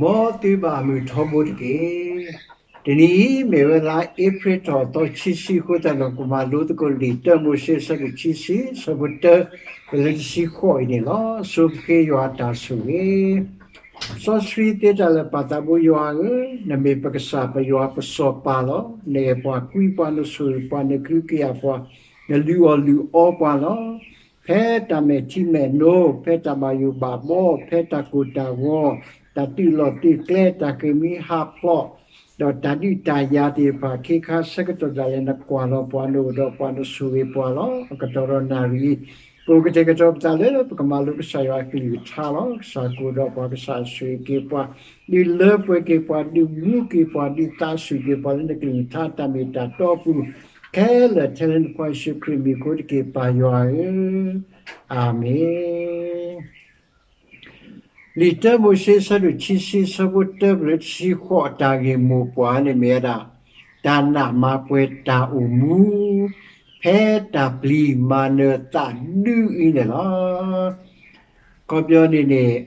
မ်သုဘၣ်မုာ်ထီဘိတက့ၢ်. တနံၤအံၤ မ့ၢ်ဝဲလါအ့ဖြ့ၣ်ထီၣ်အသီခံဆံအဃိသတးဒီး ကမၤလိသကိးလံာ်တၢမိၤၡ့အဆၢဒိၣ်ခံဆံ အဆၢဖိတၢ ကလၢတဆံဃိးအံၤန့ၣ်လီၤ. ဆိပဃ့ယွၤအတၢ်ဆိၣ်ဂ့ၤ. စီဆှံသ့တၢ်လၢာ်ပၢ်သးဘိယွၤဧၢ, နမ့ၢ်ပကစၢ်ပယွၤပစီၤပၤလီၤ. နအဲၣ်ပှၤကွံပှၤ နဆိၣ်ဂ့ၤပှၤ နကဟုကယာ်ပှၤ နလုၢ်အီၣ်လုၢ်အီပှၤလီၤ. ဖဲတၢ်မဲာ်ထံမဲာ်နိ, ဖဲတၢ်ဘၣ်ယိၣ်ဘၣ်ဘီ, ဖဲတၢ်ကိၢ်တၢ်ဂီၤ, တၢ်တုၤလီၢ်တုၤကျဲ, တၢ်ဃ့ၢ်မှံဟးဖျိး, ဒီးတၢ်ဒုးတၢ်ယၤသ့ၣ်တဖၣ် ခ့ခါဆၢကတီၢ်ဒၣ်လဲာ် နကွၢ်လီၤပှၤ နအိၣ်ဒီးပှၤ နဆိၣ်ဂ့ၤပှၤလီၤ. အကတီၢ်ဒီးနၣ်ရံၣ် ပအိၣ်ကတဲာ်ကတီၤပသးလၢ ပကမၤလိကစၢ်ယွၤအကလုၢ်ကထါလီၤ. ကစၢ်ကအိၣ်ဒီးပှၤ ကစၢ်ဆိၣ်ဂ့ၤက့ၤပှၤ, ဒုးလၢပှဲၤက့ၤပှၤ, ဒုးမူက့ၤပှၤ, ဒုးသးဆူၣ်က့ၤပှၤလၢနကလုၢ်ကထါ တၢ်မ့ၢ်တၢ်တီအပူၤ ခဲလၢာ်ထဲလၢနဖိယ့ၣ်ၡူးခရံာ်မံၤအဃိတက့ၢ် ပၢ်ယွၤဧၢ, အၤမ့ၣ်. လံာ်တၢမိၤၡ့အဆၢဒိၣ်ခံဆံ အဆၢဖိတၢ ကလၢတဆံဃိး အတၢ်ဂ့ၢ်မိၢ်ပှၢ်န့ၣ်မ့ၢ်ဝဲဒၣ် တၢ်နာ်မၤပှဲၤတၢ်အိၣ်မူ ဖဲတၢ်ပျံၤမၤနၢၤသးဒုအံၤန့ၣ်လီၤ. အခီပညီန့ၣ်န့ၣ်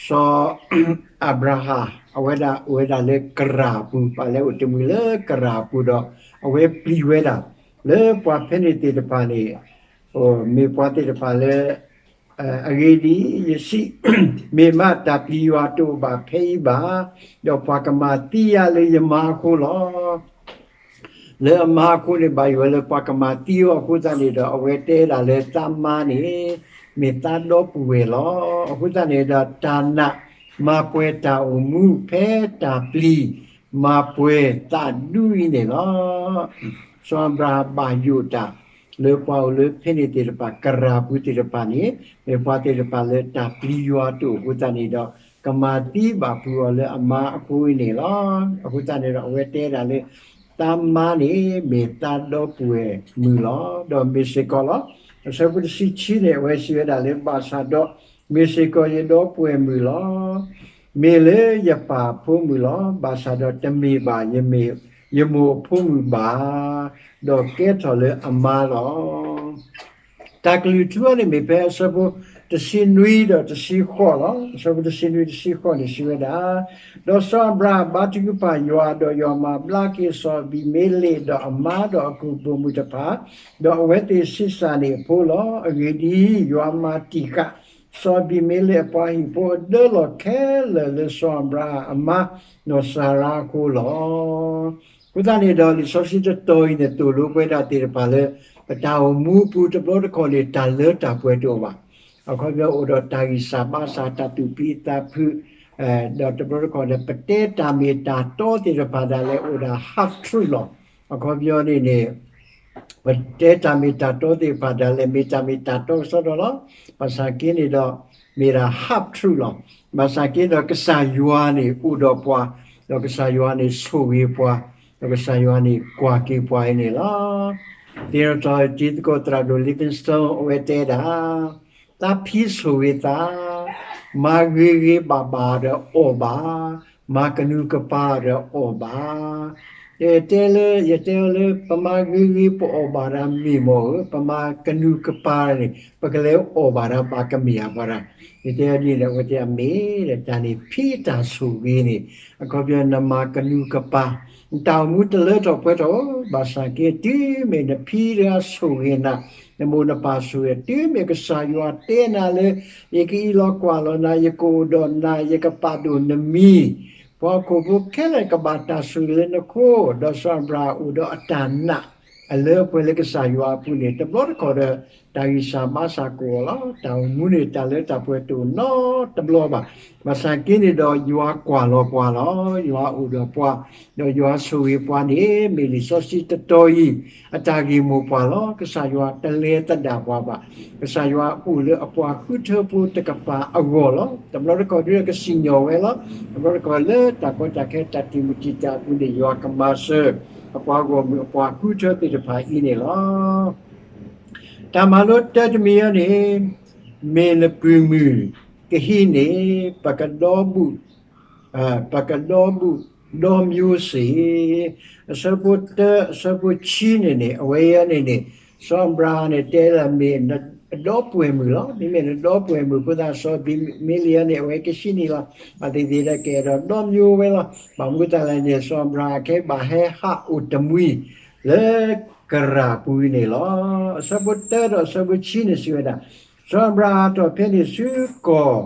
စီၤအၤဘြၤဟၣ် အဝဲဒၣ်အိၣ်ဝဲဒၣ်လၢကရၢ်အပူၤ, ပာ်လၢအိၣ်တမုာ်လၢကရၢ်အပူၤဒီး အဝဲပျံၤဝဲဒၣ် လၢပှၤဖဲန့ၣ်သ့ၣ်တဖၣ်န့ၣ် မ့ၢ်ပှၤသ့ၣ်တဖၣ်လၢ အဂ့ၢ်ဒ်အံၤ, ယစံး, မ့ၢ်မးတၢ်ပျံၤယွၤတအိၣ်ဘၣ်ဖဲအံၤဘၣ်, ဒီးပှၤကမၤသံယၤလၢယမါအဃိလီၤ. လၢအမါအဃိန့ၣ် ဘၣ်ယိၣ်ဝဲလၢပှၤကမၤသံအီၤအဃိသတးန့ၣ်ဒီး အဝဲတဲဒၣ်လၢသးမါန့ၣ် မ့ၢ်သးဒီပုၢ်ဝဲၢ်လီၤ. အဃိသတးန့ၣ်ဒီး တၢ်နာ်မၤပှဲၤတၢ်အိ�ंမူ ဖဲတၢ်ပျံၤမၤပှဲၤသးဒုအံၤန့ၣ်လီၤ. စီၤအၤဘြၤဟၣ်ဘၣ်ယိၣ်တၢ် လၢပှၤအိၣ်လၢဖဲန့ၣ်သ့ၣ်တဖၣ် ကရၢ်ပူၤသ့ၣ်တဖၣ်န့ၣ် မ့ၢ်ပှၤသ့ၣ်တဖၣ်လၢတၢ်ပျံၤယွၤတအိၣ်အဃိသတးန့ၣ်ဒီး ကမၤသံဘၣ်ဖုးအီၤလၢအမါအဃိအံၤန့ၣ်လီၤ. အဃိသတးန့ၣ်ဒီး အဝဲတဲဒၣ်လၢ သးမါန့ၣ် မ့ၢ်သးဒီပုၢ်ဝဲၢ်မုၣ်လီၤ. ဒီးမ့ၢ်စ့ၢ်ကီးလီၤ. အဆၢဖိတဆံခံန့ၣ် အဝဲစံးဝဲဒၣ်လၢ ဘၣ်ဆၣ်ဒီး မ့ၢ်စ့ၢ်ကီးယဒီပုၢ်ဝဲၢ်မုၣ်လီၤ. မ့ၢ်လၢယပၢ်အဖိမုၣ်လီၤ. ဘၣ်ဆၣ်ဒီးတမ့ၢ်ဘၣ် ယမိၢ်အဖိမုၣ်ဘၣ်, ဒီးကဲထီၣ်လၢအမါလီၤ. တၢ်ကလုၢ်ထူအံၤန့ၣ်မ့ၢ်ဖဲအဆၢဖိတဆံနွံဒီးတဆံဃိးလီၤ. အဆၢဖိတဆံနွံတဆံဃိးန့ၣ် စံးဝဲဒၣ်, ဒီးစီၤအၤဘြၤဟၣ်ဘါထုကဖၣ်ယွၤ, ဒီးယွၤမၤဘျါက့ၤစီၤအဘံၤမ့လ့း, ဒီးအမါဒီးအကိာ်ဘိၣ်မုၣ်တဖၣ်, ဒီးအဝဲသ့ၣ်ဆံးစၢ်န့ၢ်အဖိလီၤ. အဂ့ၢ်ဒ်အံၤ, ယွၤမၤတံာ်ဃာ် စီၤအဘံၤမ့လ့းအပှၤဟံၣ်ဖိအဒၢလီၢ်ခဲလၢာ်လၢစီၤအၤဘြၤဟၣ်အမါ ဒီးစၤရါအဃိလီၤ. အဃိသတးန့ၣ်ဒီး လံာ်စီဆှံတတီၤအံၤန့ၣ် သိၣ်လိပှဲၤဒၣ်သ့ၣ်တဖၣ်လၢ ပတၢ်အိၣ်မူအပူၤတဘျီတခီၣ်န့ၣ် တၢ်လၢတၢ်ပှဲၤတအိၣ်ဘၣ်. အခီပညီအိၣ်ဒီးတၢ်ဂံၢ်စၢ်ဘါစၢ် တၢ်သူၣ်ဖှံသးဖုး, ဒီးတဘျီတခီၣ်ဒီး ပတဲတၢ်မ့ၢ်တၢ်တီသ့ၣ်တဖၣ်ဒၣ်လဲာ် အိၣ်ဒၣ် half truth လီၤ. အခီပညီန့ၣ်န့ၣ် ပတဲတၢ်မ့ၢ်တၢ်တီသ့ၣ်တဖၣ်ဒၣ်လဲာ် မ့ၢ်တၢ်မ့ၢ်တၢ်တီကစီဒီလီၤ. ဘၣ်ဆၣ်က့န့ၣ်ဒီး မ့ၢ်ဒၣ် half truth လီၤ. ဘၣ်ဆၣ်က့ဒီး ကစၢ်ယွၤန့ၣ်အိၣ်ဒီးပှၤ, ဒီးကစၢ်ယွၤန့ၣ်ဆိၣ်ဂ့ၤပှၤ, ဒီးကစၢ်ယွၤန့ၣ်ကွၢ်က့ၤပှၤအံၤန့ၣ်လီၤ. သ့ၣ်နီၣ်ထီၣ်တံၤသကိးသရၣ်ဒိၣ် Livingstone အဝဲတဲဒၣ် သးဖံဆိၣ်ဂ့ၤသး, မၤဂ့ၤဂ့ၤဘၣ်ဘၣ်ဒီးအီၣ်ဘၣ်, မၤကနူၤကပၤဒီးအီၣ်ဘၣ်. ယတဲလၢ ယတဲအီၤလၢ ပမၤဂ့ၤဂ့ၤပအီၣ်ဘၣ်ဒီးမ့ၢ်မ့ၢ်ဧၢ, ပမၤကနူၤကပၤန့ၣ် ပကလဲၤအီၣ်ဘၣ်ဒီးဘၣ်ကမ့ၢ်ဧါပှၤဒၣ်. ယတဲအီၤဒ်န့ၣ်ဒီး အဝဲတဲအမ့ၢ်ဒီး တၢ်န့ၣ်ဖံးတၢ်ဆိၣ်ဂ့ၤန့ၣ် အခီပညီနမၤကနူၤကပၤ နတၢ်အိၣ်မူတလၢထီၣ်ပှဲၤထီၣ်, ဘၣ်ဆၣ်က့တုၤမ့ၢ်နဖံးတဂၤဆိၣ်ဂ့ၤနၤ, နမိၢ်နပၢ်ဆိၣ်ဂ့ၤ, တုၤမ့ၢ်ကစၢ်ယွၤတဲနၤလၢ ယကအံးလီၤကွၢ်လီၤနၤ, ယကအိၣ်ဒီးနၤ, ယကပာ်ဒိၣ်နမံၤ, ပှၤဟီၣ်ခိၣ်ဖိခဲလၢာ်ကဘၣ်တၢ်ဆိၣ်ဂ့ၤလၢနဃိ, ဒီးစီၤအၤဘြၤဟၣ်အိၣ်ဒီးအတၢ်နာ် အလၢအပှဲၤလၢကစၢ်ယွၤအပူၤန့ၣ် တဘျီတခီၣ်ဒီး တၢ်ဂံၢ်စၢ်ဘါစၢ်ကအိၣ်လီၤ. တၢ်အိၣ်မူန့ၣ် တၢ်လၢတၢ်ပှဲၤတအိၣ်နီတဘျီဘၣ်. ဘၣ်ဆၣ်က့န့ၣ်ဒီး ယွၤကွၢ်လီၤပှၤလီၤ. ယွၤအိၣ်ဒီးပှၤ, ဒီးယွၤဆိၣ်ဂ့ၤပှၤန့ၣ် မ့ၢ်လံာ်စီဆှံတတီၤအံၤ အတၢ်ဂ့ၢ်မိၢ်ပှၢ်လီၤ. ကစၢ်ယွၤတလဲၤသဒၣ်ပှၤဘၣ်. ကစၢ်ယွၤအိၣ်လၢအပှၤဃုထၢဖိတကပၤအဂီၢ်လီၤ. တဘျီတခီၣ်ဒုးကစံၣ်ညီၣ်ဝဲလီၤ. တဘျီတခီၣ်လၢတၢ်ကီတၢ်ခဲတၢ်တံာ်မုၢ်တံာ်တာ်အပူၤန့ၣ် ယွၤကမၤစၢၤ အပှၤဂီၢ်မုၢ်အပှၤဃုထၢသ့ၣ်တဖၣ်အံၤန့ၣ်လီၤ. တၢ်မၤလိတၢတမံၤအံၤန့ၣ် မ့ၢ်နပုၢ်မုၣ်ကဟံးန့ၢ် ပကဒီဘူး, ပကဒီဘူးဒီမျိုးစေ့, အဆၢဖိတၢ အဆၢဖိခံန့ၣ်န့ၣ် အဝဲအံၤန့ၣ်န့ၣ် စီၤအၤဘြၤဟၣ်န့ၣ် တဲလၢမ့ၢ် ဒီပုၢ်ဝဲၢ်မုၣ်လီၤ. မ့မ့ၢ်လၢဒီပုၢ်ဝဲၢ်မုၣ်အဃိသတး စီၤအဘံၤမ့လ့းအံၤန့ၣ် အဝဲကဟံးန့ၢ်လီၤ. ဘၣ်သ့ၣ်သ့ၣ်ဒီးကအဲၣ်ဒိးဒီမါဝဲလီၤ. ဘၣ်မနုၤအဃိသတးလဲၣ်န့ၣ် စီၤအၤဘြၤဟၣ်ခဲအံၤဘၣ်ဟဲဟးအိၣ်တမှံၤလၢကရၢ်ပူၤန့ၣ်လီၤ. အဆၢဖိတၢဒီးအဆၢဖိခံန့ၣ်စံးဝဲဒၣ်, စီၤအၤဘြၤဟၣ်ထီၣ်ဖဲန့ၣ်ဆူကီၢ်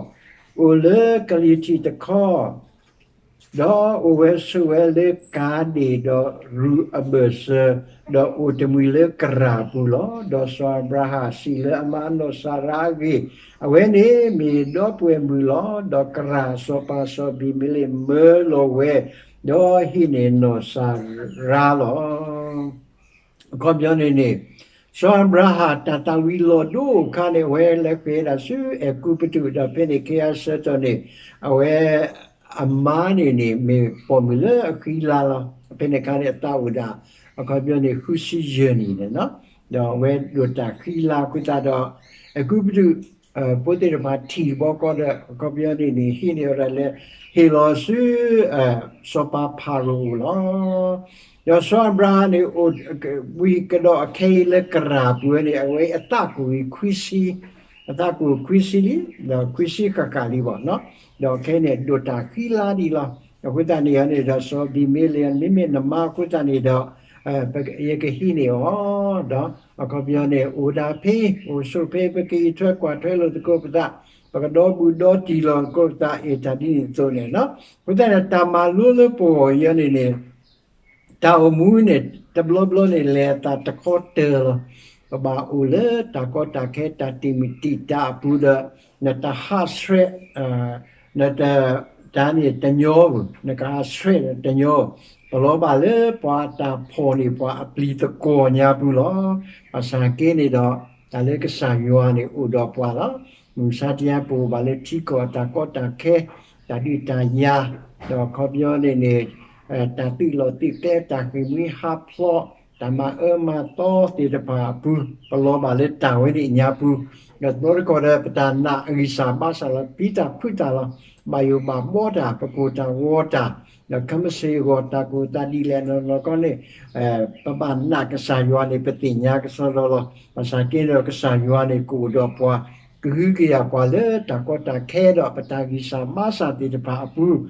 အိၣ်လၢကလံၤထံးတခီ ဒီးအိၣ်ဝဲဆိးဝဲလၢကၤဒ့ၣ်ဒီးရူၤအဘၢၣ်စၢၤ, ဒီးအိၣ်တမှံၤလၢကရၢ်ပူၤလီၤ. ဒီးစီၤအၤဘြၤဟၣ်စံးလၢအမါအနီၢ်စၤရါအဂ့ၢ်, အဝဲန့ၣ်မ့ၢ်ဒီပုၢ်ဝဲၢ်မုၣ်လီၤ. ဒီးကရၢ်စီၤပၤစီၤအဘံၤမ့လ့းမၢလီၤဝဲ, ဒီးဟံးန့ၢ်နီၢ်စၤရါလီၤ. အခီပညီန့ၣ်န့ၣ်, စီၤအၤဘြၤဟၣ်တၢ်သးဝံၤလီၤဒိၣ်အခါန့ၣ် အဝဲလဲၤဃ့ၢ်ဒၣ်ဆူအဲၤကူပတူး ဒီးဖဲန့ၣ်ခဲအံၤဆၢကတီၢ်န့ၣ်, အဝဲ အမါန့ၣ်န့ၣ် မ့ၢ်ပိာ်မုၣ်လၢအဃံလၤလီၤ. ဖဲန့ၣ်အခါန့ၣ် အသးအိၣ်ဒၣ် အခီပညီန့ၣ် ဃုဆံယဲၢ်နံၣ်န့ၣ်လီၤ. ဒီးအဝဲဒိၣ်တၢ်ဃံလၤအဃိသတးဒီး အဲၤကူပတူးဖိသ့ၣ်တဖၣ်ထံၣ်ဘီကီဒီး အခီပညီန့ၣ်န့ၣ် ဟံးန့ၢ်ဝဲဒၣ်လၢ ဟ့ၣ်လီၤဆူ စီၤပၤဖၤရိၤအအိၣ်လီၤ. ဒီးစီၤအၤဘြၤဟၣ်န့ၣ် အိၣ်ဝံၤကဒီးအခဲအံၤလၢကရၢ်ပူၤဝဲန့ၣ် အဝဲအသးကအိၣ်ခွံဆံ, အသးကအိၣ်ခွံဆံလံ, ဒီးခွံဆံဃၣ်ဃၣ်လံဘၣ်. ဒီးခဲအံၤန့ၣ် ဒိၣ်တၢ်ဃံလၤဒံးလီၤ. အဃိသတးန့ၣ်န့ၣ်ဒီး စီၤအဘံၤမ့လ့း မ့မ့ၢ်နမါအဃိသတးန့ၣ်ဒီး ယကဟံးန့ၢ်အီၤ, ဒီးအခီပညီန့ၣ် အိၣ်ဒၣ်ဖဲ အိၣ်ဆိးဖဲ ပကအံးထွဲကွၢ်ထွဲလိာ်သကိးပသး, ပကဒီဘူးဒီတံၢ်လီၤသကိးပသး အ့ၣ်တၢ်ဒ်န့ၣ်အသိးန့ၣ်လီၤ. အဃိသတးန့ၣ် တၢ်မၤလိလၢပဂီၢ်အံၤန့ၣ်န့ၣ် တၢ်အိၣ်မူန့ၣ် တဘျီဘျီန့ၣ် လဲၤအသးတခီတၢၤလီၤ. ပဘၣ်အိၣ်လၢတၢ်ကီတၢ်ခဲ တၢ်တံာ်မုၢ်တံာ်တာ်အပူၤဒီး နတဟးဆှဲး, နတ, တၢ်န့ၣ်တညီဘၣ်, နကဟးဆှဲးတညီ, ပလီၤဘၣ်လၢပှၤတၢ်ဖီၣ်န့ၢ်ပှၤအပျံၤသကိးညါပူၤလီၤ. ဘၣ်ဆၣ်က့န့ၣ်ဒီး တၢ်လၢကစၢ်ယွၤန့ၣ်အိၣ်ဒီးပှၤလီၤ. မုၢ်မဆါတနံၤအံၤ ပအိၣ်ဘၣ်လၢထံကီၢ်အတၢ်ကီတၢ်ခဲ, တၢ်ဒုးတၢ်ယၤ, ဒီးအခီပညီန့ၣ်န့ၣ် တၢ်သုးလီၢ်သုးကျဲ, တၢ်ဃ့ၢ်မှံဟးဖျိး, တၢ်မၤအၢမၤသီသ့ၣ်တဖၣ်အပူၤ ပလီၤဘၣ်လၢတၢ်ဝဲန့ၣ်အညါပူၤ, ဒီးတဘျီတခီၣ်ဒီး ပတၢ်နာ်အဂံၢ်စၢ်ဘါစၢ်လီၤ, ပျံၤတၢ်ဖုးတၢ်လီၤ, ဘၣ်ယိၣ်ဘၣ်ဘှီတၢ်, ပကိၢ်တၢ်ဂီၤတၢ်, ဒီးခဲမုၢ်ဆ့ၣ်အဂီၢ် တၢ်ကအိၣ်သးဒ်လဲၣ်နီၢ်နီၢ်ကီန့ၣ် ပဘၣ်နာ်ကစၢ်ယွၤန့ၣ် ပသ့ၣ်ညါကစီဒီလီၤ. ဘၣ်ဆၣ်က့ဒီး ကစၢ်ယွၤန့ၣ်ကအိၣ်ဒီးပှၤ, ကဟုကယာ်ပှၤလၢတၢ်ကီတၢ်ခဲဒီး ပတၢ်ဂံၢ်စၢ်ဘါစၢ်သ့ၣ်တဖၣ်အပူၤ,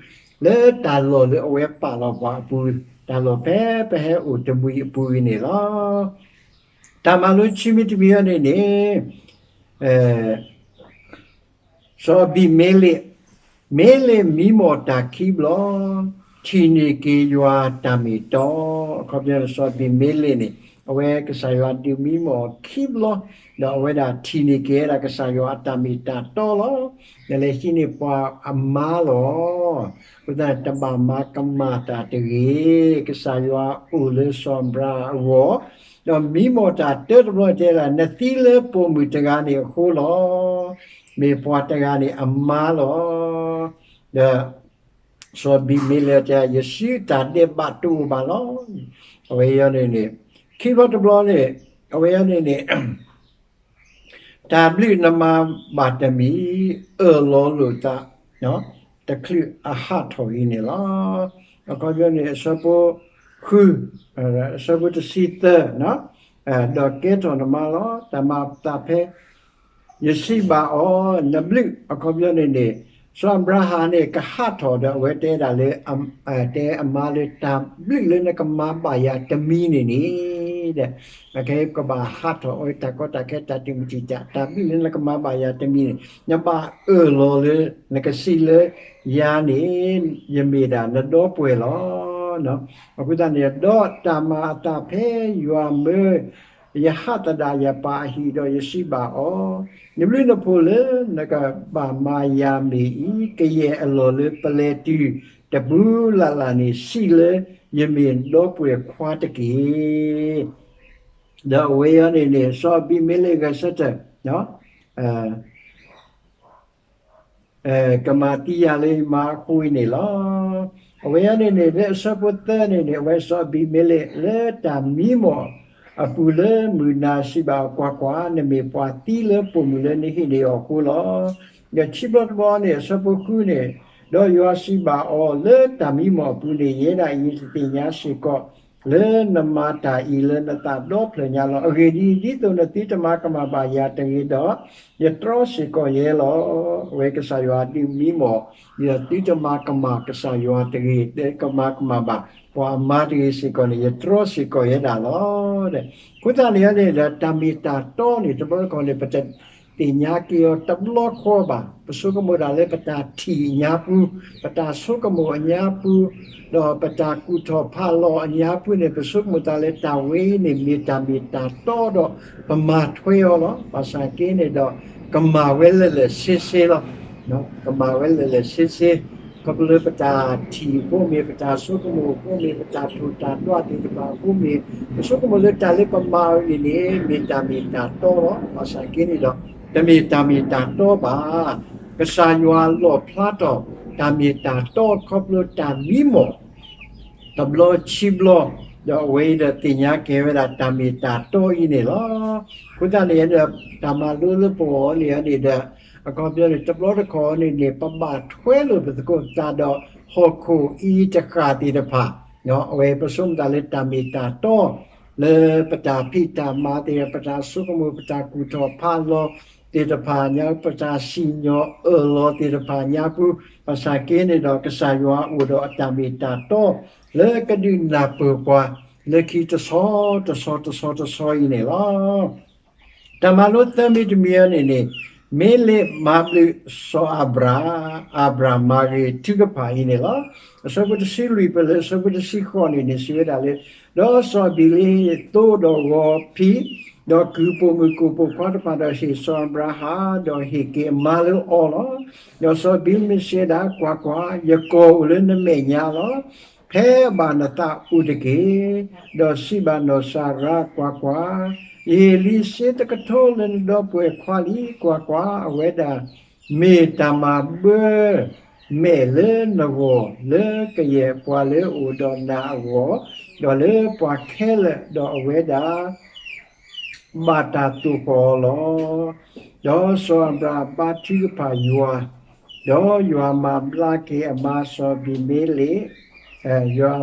လၢတၢ်လီၢ်လၢအဝဲပာ်လီၤပှၤအပူၤ, တၢ်လီၢ်ဖဲပဟဲအိၣ်တမှံၤအပူၤအံၤန့ၣ်လီၤ. တၢ်မၤလိခံမံၤတမံၤအံၤန့ၣ်န့ၣ် စီၤအဘံၤမ့လ့း, မ့လ့းမံမီၢ်တၢ်ခံဘျီ, ထံၣ်န့ၢ်က့ၤယွၤတၢ်မ့ၢ်တီ, အခီပညီန့ၣ် စီၤအဘံၤမ့လ့းန့ၣ် အဝဲကစၢ်ယွၤဒုးမံမီၢ်အီၤခံဘျီ, ဒီးအဝဲဒၣ်ထံၣ်န့ၢ်က့ၤဝဲဒၣ်ကစၢ်ယွၤအတၢ်မ့ၢ်တၢ်တီလီၤ. နလဲၤဟံးန့ၢ်ပှၤအမါလီၤ. အဃိသတးန့ၣ် တဘၣ်မၤကမၣ်တၢ်တဂ့ၤ. ကစၢ်ယွၤအိၣ်လၢစီၤအၤဘြၤဟၣ်အဂီၢ်, ဒီးမံမီၢ်တၢ်တၢတဘျီတဲဒၣ် နသံလၢပိာ်မုၣ်တဂၤန့ၣ်အဃိလီၤ. မ့ၢ်ပှၤတဂၤန့ၣ်အမါလီၤ. ဒီး စီၤအဘံၤမ့လ့းတဲ ယစုတၢ်ဒဲးဘးတအိၣ်ဘၣ်လီၤ. အဝဲအံၤန့ၣ်န့ၣ် ခံဘျီတဘျီန့ၣ် အဝဲအံၤန့ၣ်န့ၣ် တၢ်ဘျုးနမၤဘၣ်တမံၤ အၢၣ်လီၤလိာ်သး တချုးအဟးထီၣ်အံၤန့ၣ်လီၤ. အခီပညီန့ၣ် အဆၢဖိဃု, အဆၢဖိတဆံသၢ, ဒီးကဲထီၣ်နမါလီၤ. တၢ်မၤအသးဖဲ ယစံးဘၣ်အီၤ, နဘျုး အခီပညီန့ၣ်န့ၣ် စီၤအၤဘြၤဟၣ်န့ၣ် ကဟးထီၣ်ဒီးအဝဲတဲဒၣ်လၢ တဲအမါလၢ တၢ်ဘျုးလၢနကမၤဘၣ်ယၤတမံၤန့ၣ်န့ၣ် ဒီး ကဘၣ်ဟးထီၣ်အီၤ တၢ်ကီတၢ်ခဲ တၢ်တံာ်မုၢ်တံာ်တာ် တၢ်ဘျုးလၢနကမၤဘၣ်ယၤတမံၤန့ၣ် နဘၣ်အၢၣ်လီၤလၢ နကစံးလၢ ယၤန့ၣ် ယမ့ၢ်ဒၣ်နဒီပုၢ်ဝဲၢ်လီၤ. အဃိသတးန့ၣ် ဒီးတၢ်မၤအသးဖဲယွၤမၢ ယဟးသဒၣ်ယပၢ်အဟံၣ်ဒီးယစံးဘၣ်အီၤ, နဘျုးနဖှိၣ်လၢနကဘၣ်မၤယၤမ့ၢ်အံၤ ကယဲၢ်အလီၢ်လၢပလဲၤတုၤတပူၤလၢ်လၢ်န့ၣ် စံးလၢယမ့ၢ်ဒီပုၢ်ဝဲၢ်ခွါတက့ၢ်. ဒီးအဝဲအံၤန့ၣ်န့ၣ် စီၤအဘံၤမ့လ့းဂဲၤဆၢထၢၣ် ကမၤသံယၤလၢယမါအဃိန့ၣ်လီၤ. အဝဲအံၤန့ၣ်န့ၣ် လၢအဆၢဖိသၢန့ၣ်န့ၣ် အဝဲစီၤအဘံၤမ့လ့းလၢတၢ်မံမီၢ်အပူၤလၢမုၢ်နၤစံးဘၣ်အီၤ ကွၢ်ကွၢ်, နမ့ၢ်ပှၤသံလၢပိာ်မုၣ်လၢနဟံးန့ၢ်အီၤအဃိလီၤ. ဒီးခံဘျီတဘျီန့ၣ် အဆၢဖိဃုန့ၣ်, ဒီးယွၤစံးဘၣ်အီၤ လၢတၢ်မံမီၢ်အပူၤန့ၣ် ယဲဒၣ်အံၤယတသ့ၣ်ညါစ့ၢ်ကီး လၢနမၤတၢ်အံၤလၢနသးဒီဖျၢၣ်ညါလီၤ. အဂ့ၢ်ဒ်အံၤ, ဒ်သိးနသုတမၤကမၣ်ဘၣ်ယၤတဂ့ၤဒီး, ယတြီစ့ၢ်ကီးယဲလီၤ. အဝဲကစၢ်ယွၤဒုးမံမီၢ်, ဒီးသုတမၤကမၣ်ကစၢ်ယွၤတဂ့ၤ, တကမၤကမၣ်ဘၣ်ပှၤအမါတဂ့ၤစ့ၢ်ကီးန့ၣ်, ယတြီစ့ၢ်ကီးယဲဒၣ်လီၤ. အဃိသတးန့ၣ်န့ၣ်ဒီး တၢ်မ့ၢ်တၢ်တီန့ၣ် တဘျီတခီၣ်န့ၣ် ပတသ့ၣ်ညါက့ၤအီၤတဘျီဃီဘၣ်. ပဆိကမိၣ်ဒၣ်လၢပတၢ်ထံၣ်အညါပူၤ, ပတၢ်ဆိကမိၣ်အညါပူၤ, ဒီးပတၢ်ကူၣ်ထီၣ်ဖးလီၤအညါပူၤန့ၣ် ပဆိကမိၣ်သးလၢတၢ်ဝဲအံၤန့ၣ် မ့ၢ်တၢ်မ့ၢ်တၢ်တီဒီး ပမၤထွဲအီၤလီၤ. ဘၣ်ဆၣ်က့န့ၣ်ဒီး ကမၣ်ဝဲလၢာ်လၢာ်ဆ့ဆ့လီၤ. ကမၣ်ဝဲလၢာ်လၢာ်ဆ့ဆ့, ခီဖျိလၢပတၢ်ထံၣ်အဃိမ့ၢ်, ပတၢ်ဆိကမိၣ်အဃိမ့ၢ်, ပတၢ်ထိၣ်တၢ်ဒွးသ့ၣ်တဖၣ်အဃိမ့ၢ်, ပဆိကမိၣ်လၢတၢ်လၢပမၤအီၤန့ၣ်န့ၣ် မ့ၢ်တၢ်မ့ၢ်တၢ်တီလီၤ. ဘၣ်ဆၣ်က့န့ၣ်ဒီး တမ့ၢ်တၢ်မ့ၢ်တၢ်တီဘၣ်. ကစၢ်ယွၤလီၣ်ဖျါထီၣ်တၢ်မ့ၢ်တၢ်တီခီဖျိတၢ်မံမီၢ် တဘျီခံဘျီ, ဒီးအဝဲအံၤဒီးသ့ၣ်ညါက့ၤဝဲဒၣ်တၢ်မ့ၢ်တၢ်တီအံၤန့ၣ်လီၤ. အဃိသတးန့ၣ်ဒီး တၢ်မၤလိလၢပဂီၢ်န့ၣ်န့ၣ်ဒီး အခီပညီန့ၣ် တဘျီတခီၣ်န့ၣ်န့ၣ် ပဘၣ်ထွဲလိာ်ပသကိးပသးဒီးဟီၣ်ခိၣ်အံၤတဃၣ်သ့ၣ်တဖၣ်, အဝဲပဆိကမိၣ်သးလၢတၢ်မ့ၢ်တၢ်တီ လၢပတၢ်ဖံးတၢ်မၤသ့ၣ်တဖၣ်, ပတၢ်ဆိကမိၣ်, ပတၢ်ကူၣ်ထီၣ်ဖးလီၤသ့ၣ်တဖၣ်ညါ, ပတၢ်စံၣ်ညီၣ်အၢၣ်လီၤသ့ၣ်တဖၣ်ညါပူၤ, ဘၣ်ဆၣ်က့န့ၣ်ဒီး ကစၢ်ယွၤအိၣ်ဒီးအတၢ်မ့ၢ်တၢ်တီ လၢကဒုးနၢ်ပၢၢ်ပှၤ လၢခံတဆီတဆီတဆီတဆီအံၤန့ၣ်လီၤ. တၢ်မၤလိသၢမံၤတမံၤအံၤန့ၣ်န့ၣ်, မ့လ့းမၤဘျုးစီၤအၤဘြၤ, အၤဘြၤမၤဂ့ၤထုကဖၣ်အံၤန့ၣ်လီၤ. အဆၢဖိတဆံလွံၢ်ပၢၢ်လၢအဆၢဖိတဆံဃိးန့ၣ်န့ၣ် စံးဝဲဒၣ်လၢ, ဒီးစီၤအဘံၤမ့လ့းသိဒီးဂီၤဖံး, ဒီးကုၢ်ပိာ်မုၣ်ကုၢ်ပိာ်ခွါတဖၣ်ဒီးဟ့ၣ်စီၤအၤဘြၤဟၣ်, ဒီးဟ့ၣ်က့ၤအမါလၢအီၤလီၤ. ဒီးစီၤအဘံၤမ့လ့းစံးဝဲဒၣ်, ကွၢ်ကွၢ်, ယကီၢ်အိၣ်လၢနမဲာ်ညါလီၤ. ဖဲဘၣ်နသးအိၣ်တက့ၢ်. ဒီးစံးဘၣ်နီၢ်စၤရါ, ကွၢ်ကွၢ်, ယဟ့ၣ်လံစ့တကထိလၢနဒီပုၢ်ဝဲၢ်ခွါလံ. ကွၢ်ကွၢ်, အဝဲဒၣ်မ့ၢ်တၢ်မၤဘၢ မဲာ်လၢနဂီၢ်, လၢကယဲၢ်ပှၤလၢအအိၣ်ဒီးနၤအဂီၢ်, ဒီးလၢပှၤခဲလၢာ်, ဒီးအဝဲဒၣ် ဘၣ်တၢ်သိၣ်ဃီၤအီၤလီၤ. ဒီးစီၤအၤဘြၤဟၣ်ဘါထုကဖၣ်ယွၤ, ဒီးယွၤမၤဘျါက့ၤအမါစီၤအဘံၤမ့လ့း, ယွၤ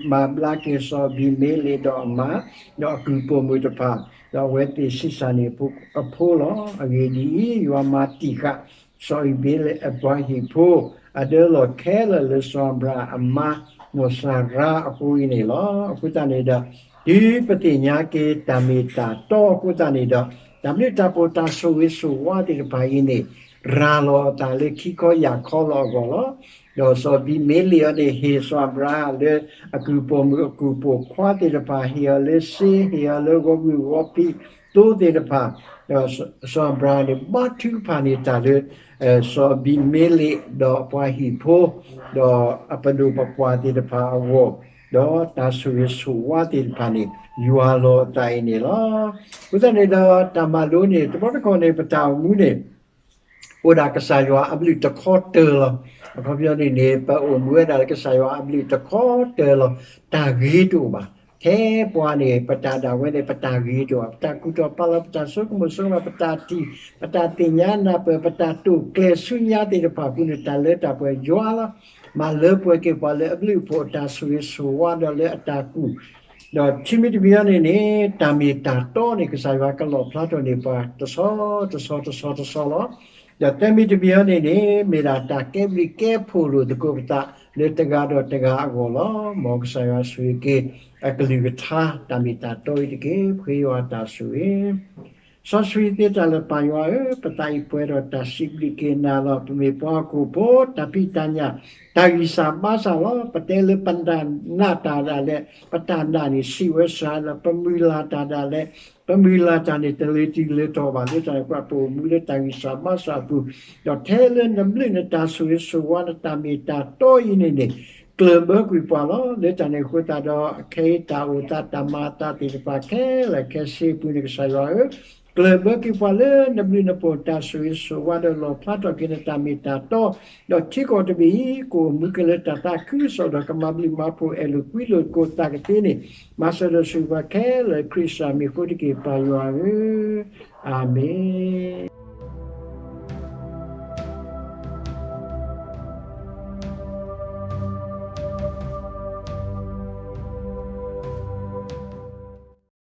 မၤဘျါက့ၤစီၤအဘံၤမ့လ့းဒီးအမါ, ဒီးအကုၢ်ပိာ်မုၣ်တဖၣ်, ဒီးအဝဲသ့ၣ်ဆံးစၢ်န့ၢ်အဖိလီၤ. အဂ့ၢ်ဒ်အံၤ, ယွၤမၤတံာ်ဃာ် စီၤအဘံၤမ့လ့းအပှၤဟံၣ်ဖိ အဒၢလီၢ်ခဲလၢာ်လၢစီၤအၤဘြၤဟၣ်အမါ နီၢ်စၤရါအဃိအံၤန့ၣ်လီၤ. အဃိသတးန့ၣ်ဒီး တုၤပသ့ၣ်ညါက့ၤတၢ်မ့ၢ်တၢ်တီအဃိသတးန့ၣ်ဒီး တၢ်ဘျုးတၢ်ဖှိၣ်တၢ်ဆိၣ်ဂ့ၤဆိၣ်ဝါသ့ၣ်တဖၣ်အံၤန့ၣ် ရၤလီၤအသးလၢခံခီယၢ်ခီလီၤအဂီၢ်လီၤ. ဒီးစီၤအဘံၤမ့လ့းအံၤန့ၣ် ဟ့ၣ်စီၤအၤဘြၤဟၣ်လၢအကုၢ်ပိာ်မုၣ်အကုၢ်ပိာ်ခွါသ့ၣ်တဖၣ်, ဟ့ၣ်အီၤလၢစ့, ဟ့ၣ်အီၤလၢဂီၤမုၢ်ဂီၤဖံးသိသ့ၣ်တဖၣ်, ဒီးစီၤအၤဘြၤဟၣ်န့ၣ် ဘါထုကဖၣ်န့ၢ်တၢ်လၢ စီၤအဘံၤမ့လ့းဒီးအပှၤဟံၣ်ဖိ, ဒီးအပဒိၣ်ပပှၢ်သ့ၣ်တဖၣ်အဂီၢ်, ဒီးတၢ်ဆိၣ်ဂ့ၤဆိၣ်ဝါသ့ၣ်တဖၣ်န့ၣ် ယွၤလီၤအသးအံၤန့ၣ်လီၤ. အဃိသတးန့ၣ်ဒီး တၢ်မၤလိန့ၣ် တဘျီတခီၣ်န့ၣ် ပတၢ်အိၣ်မူန့ၣ် အိၣ်ဒၣ်ကစၢ်ယွၤအဘျုးတခီတၢၤလီၤ. အခီပညီန့ၣ်န့ၣ် ပအိၣ်မူဝဲဒၣ်လၢကစၢ်ယွၤအဘျုးတခီတၢၤလီၤ. တၢ်ဂ့ၤတအိၣ်ဘၣ်. ထဲပှၤန့ၣ် ပတၢ်ဒၣ်ဝဲန့ၣ် ပတၢ်ဂ့ၤတအိၣ်ဘၣ်. ပတၢ်ကူၣ်ထီၣ်ဖးလီၤ, ပတၢ်ဆိကမိၣ်ဆိကမး, ပတၢ်ထံၣ်, ပတၢ်သ့ၣ်ညါနၢ်ပၢၢ်, ပတၢ်တိာ်ကျဲၤဆူညါသ့ၣ်တဖၣ်အပူၤန့ၣ် တၢ်လၢတၢ်ပှဲၤယွၤလီၤ. မၤလၢပှဲၤက့ၤပှၤလၢအဘျုးအဖှိၣ်အတၢ်ဆိၣ်ဂ့ၤဆိၣ်ဝါဒီးလၢအတၢ်ကူၣ် ဒီးခံမံၤတမံၤအံၤန့ၣ်န့ၣ် တၢ်မ့ၢ်တၢ်တီန့ၣ် ကစၢ်ယွၤကလီၣ်ဖျါထီၣ်န့ၢ်ပှၤ တဆီတဆီတဆီတဆီလီၤ. ဒီးသၢမံၤတမံၤအံၤန့ၣ်န့ၣ် မ့ၢ်ဒၣ်တၢ်ကဲဘျုးကဲဖှိၣ်လိာ်သကိးပသး လၢတဂၤဒီးတဂၤအဂီၢ်လီၤ. မ်ကစၢ်ယွၤဆိၣ်ဂ့ၤက့ၤ အကလုၢ်ကထါ တၢ်မ့ၢ်တၢ်တီအံၤတက့ၢ်. ပဃ့ယွၤတၢ်ဆိၣ်ဂ့ၤ စီဆှံသ့တၢ်လၢပၢ်ယွၤဧၢ, ပသးအံၤပှဲၤဒီးတၢ်စံးဘျုးက့ၤနၤလီၤ. ပမ့ၢ်ပှၤဟီၣ်ခိၣ်ဖိ တၢ်ဖံးတၢ်ညၣ် တၢ်ဂံၢ်စၢ်ဘါစၢ်လီၤ. ပတဲလၢပနာ်တၢ်ဒၣ်လဲာ်, ပတၢ်နာ်န့ၣ်ဆံးဝဲစှၤလီၤ. ပမုၢ်လၢ်တၢ်ဒၣ်လဲာ်, ပမုၢ်လၢ်တၢ်န့ၣ် တလၢတံၢ်လၢတီၢ်ဘၣ်. လၢတၢ်န့ၣ်အဃိ ပအိၣ်မူလၢတၢ်ဂံၢ်စၢ်ဘါစၢ်အပူၤ, ဒီးထဲလၢနဘျုးနတၢ်ဆိၣ်ဂ့ၤဆိၣ်ဝါ နတၢ်မ့ၢ်တၢ်တီအံၤန့ၣ်န့ၣ် ကျၢၢ်ဘၢကွံာ်ပှၤလီၤ. လၢတၢ်န့ၣ်အဃိသတးဒီး ခဲအံၤတၢ်အိၣ်သးတၢ်မၤအသးသ့ၣ်တဖၣ်ခဲလၢာ်ခဲဆ့အပူၤန့ၣ် ကစၢ်ယွၤဧၢ, ကျၢၢ်ဘၢက့ၤပှၤလၢနဘျုးနဖှိၣ်တၢ်ဆိၣ်ဂ့ၤဆိၣ်ဝါဒီးလီၣ်ဖျါထီၣ်က့ၤနတၢ်မ့ၢ်တၢ်တီ, ဒီးထံကီၢ်တဘ့ၣ်အံၤ ကအိၣ်မူက့ၤလၢတၢ်သးခုကစီၣ်ဒီးကမၤဘျုးမၤဖှိၣ်အဲၣ်လိာ်ကွံလိာ်သကိးသးကသ့န့ၣ်, မၤစၢၤဒီးဆိၣ်ဂ့ၤပှၤခဲလၢာ် ခရံာ်စၢ်မံၤအဃိတက့ၢ် ပၢ်ယွၤဧၢ, အၤမ့ၣ်.